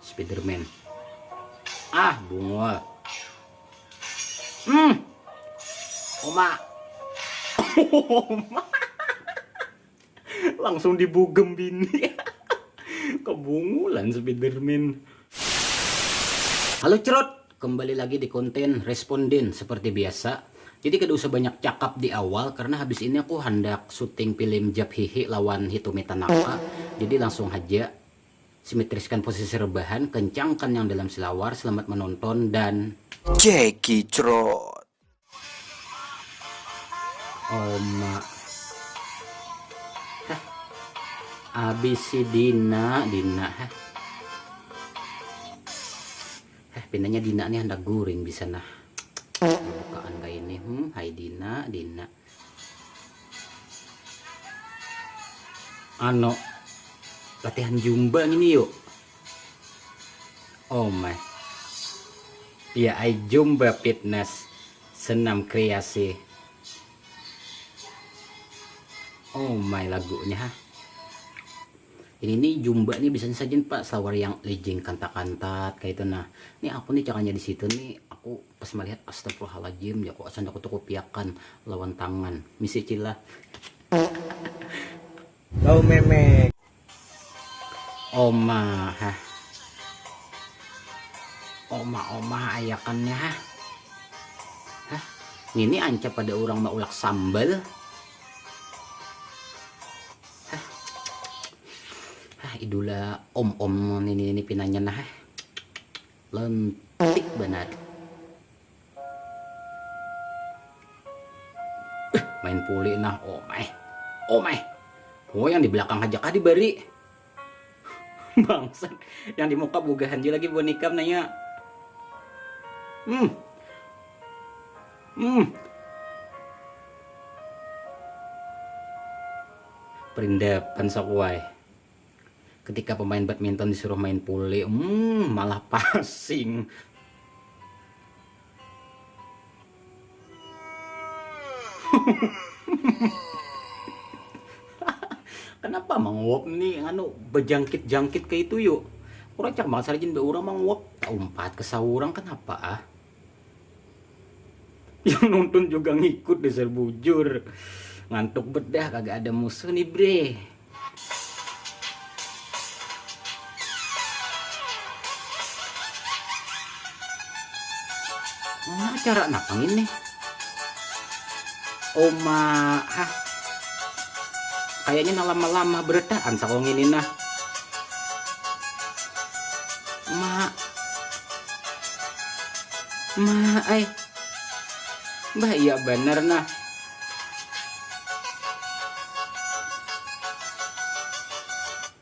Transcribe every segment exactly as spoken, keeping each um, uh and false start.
Spiderman. Ah, bungul. Hmm. Oma. Oma. Langsung dibugem bini. Kebungulan Spiderman. Halo Cerot, kembali lagi di konten Responden seperti biasa. Jadi kada usah banyak cakap di awal karena habis ini aku hendak syuting film Jap Hihi lawan Hitumi Tanaka. Jadi langsung aja simetriskan posisi rebahan, kencangkan yang dalam selawar, selamat menonton dan Jeki Crot. Oma. Hah. Abis si Dina, Dina, hah. Hah, pinanya Dina nih hendak guring bisa nah. Bukaan kayak ini, hmm, hai Dina, Dina. Ano, latihan jumba ini yuk. Oh my. Iya, ai jumba fitness, senam kreasi. Oh my lagunya ha. Ini nih jumba nih biasanya saja pak selawar yang lejeng kantat-kantat kayak itu nah. Ini aku nih caranya di situ nih aku pas melihat astagfirullahaladzim ya aku asal aku tuh kopiakan lawan tangan misi cila. Bau memek. Oma, hah. Oma-oma ayakannya, hah. Hah. Ini ancap pada orang maulak sambal. Hah. Hah, idula om-om ini ini pinanya nah. Hah. Lentik benar. Main puli nah, oh meh. Oh meh. Oh yang di belakang aja kah diberi. Bangsat. Yang di muka bugahan aja lagi buat nikam nanya. Hmm. Hmm. Perindapan sakuai. Ketika pemain badminton disuruh main puli, hmm, malah passing. Kenapa manguap nih anu berjangkit-jangkit kayak itu yuk? Kurang cak banget sarjin orang manguap. Umpat ke saurang kenapa ah? Yang nonton juga ngikut dasar bujur. Ngantuk bedah kagak ada musuh nih bre. Oh, cara napang ini? Oma, hah? Kayaknya nang lama-lama beretaan sakong ini nah. Ma. Ma, ay. Bah iya bener nah.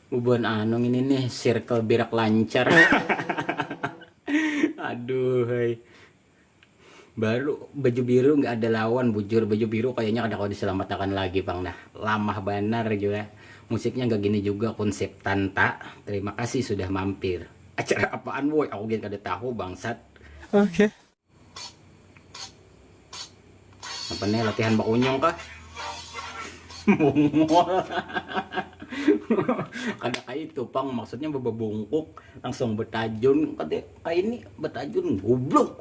Bubuhan anu ini nih circle birak lancar. Aduh, hai. Baru baju biru nggak ada lawan bujur baju biru kayaknya kada kau diselamatkan lagi bang nah lamah banar juga musiknya nggak gini juga konsep tanta terima kasih sudah mampir acara apaan woi aku gini kada tahu bangsat oke okay. Apa nih latihan bakunyung kah bungul kada kayak itu pang maksudnya bebungkuk langsung betajun kada kayak ini betajun goblok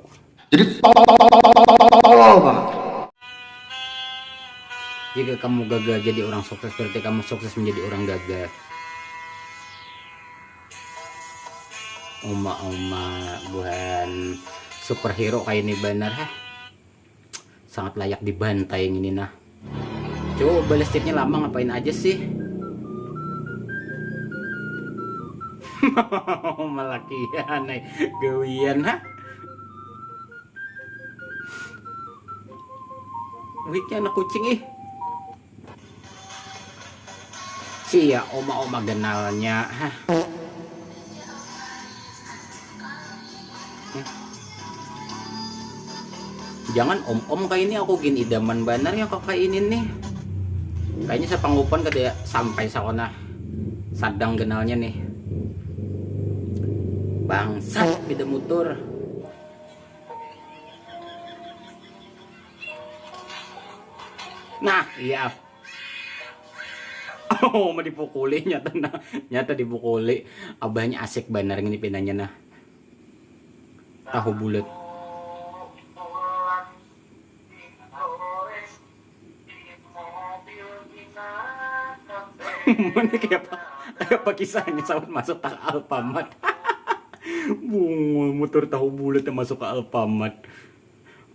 jadi tolol banget. Jika kamu gagal jadi orang sukses, berarti kamu sukses menjadi orang gagal. Oma-oma buhan superhero kayak ini benar ha. Sangat layak dibantai yang ini nah. Coba balestiknya lama ngapain aja sih? Malakian, gawian ha. Wihnya anak kucing ih. Cia oma-oma genalnya. Hah. Jangan om-om kayak ini aku gin idaman banar ya kakak ini nih. Kayaknya saya panggupan kada sampai sakona sadang genalnya nih. Bangsat beda mutur. Nah, iya. Oh, mau dipukuli nyata nah. Nyata dipukuli. Abahnya asik banar ngini pinanya nah. Tahu bulat. Mana kayak apa? Kayak apa kisahnya saut masuk ke Alfamart? Bungul motor tahu bulat yang masuk ke Alfamart.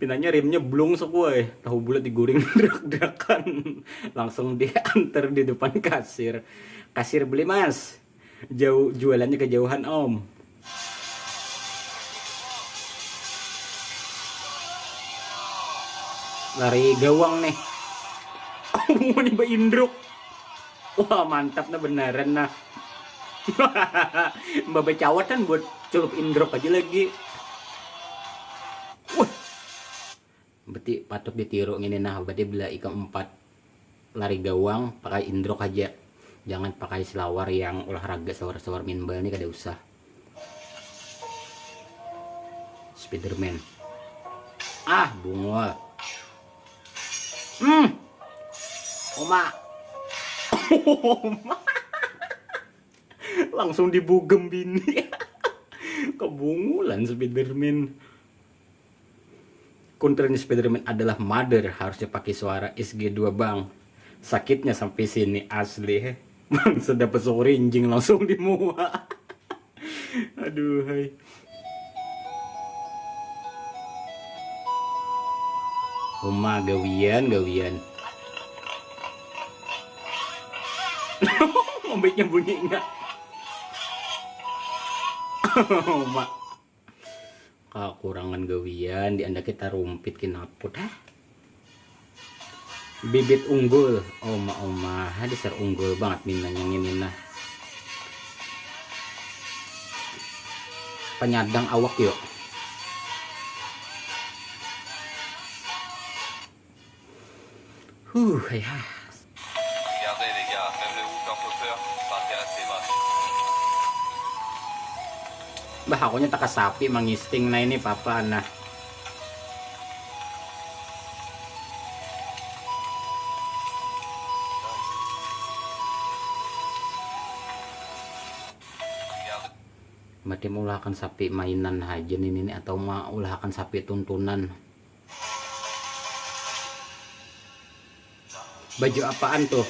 Pinanya remnya blung sekuai, tahu bulat diguring drak-drakan. Langsung diantar di depan kasir. Kasir beli mas. Jauh jualannya kejauhan om. Lari gawang nih. Ini Mbak Indruk. Wah mantap nah beneran nah. Mbak becawatan buat celup Indruk aja lagi. Wah. Berarti patut ditiru ini nah. Berarti bila ikam empat lari gawang pakai Indruk aja, jangan pakai selawar yang olahraga selawar-selawar minbal nih kada usah. Spiderman. Ah bungul. Hmm. Oma. Oma. Langsung dibugem bini. Kebungulan Spiderman. Kuntilannya Spiderman adalah mother, harusnya pakai suara S G dua bang. Sakitnya sampai sini asli he. Bang sudah pesung rinjing langsung di muka. Aduh hai. Uma gawian gawian. Ombeknya bunyinya. Uma. Kakurangan gawian, diandaki tarumpit kinaput hah. Bibit unggul, oma-oma, ha dasar unggul banget minanya ngini nah. Penyadang awak yuk. Huh, hai ha. Regardez les gars, même le Hooper Popper, ça intéresse les masses. Bah, akunya taka sapi mangisting nah ini papa nah. Berarti maulahakan sapi mainan haja nih ini atau maulahakan sapi tuntunan. Baju apaan tuh?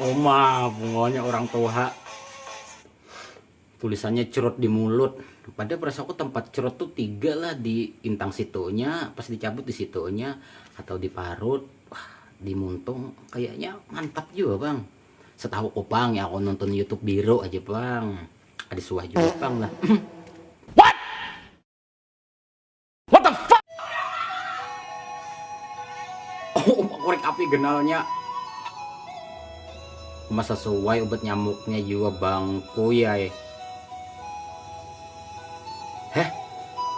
Oma, bunganya orang tuha. Tulisannya cerut di mulut. Pada perasaanku tempat cerut tuh tiga lah, di intang situnya, pas dicabut di situnya, atau di parut. Wah, di muntung kayaknya mantap juga bang. Setahu kupang ya aku nonton YouTube biru aja bang. Ada suah juga bang lah. What? What the fuck? Oh, korek api genalnya. Masa suai obat nyamuknya juga bang kuyai. Heh,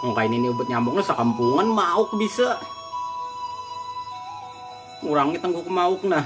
mungkin ini obat nyamuknya sekampungan mauk bisa. Kurangnya tengku mauk nah.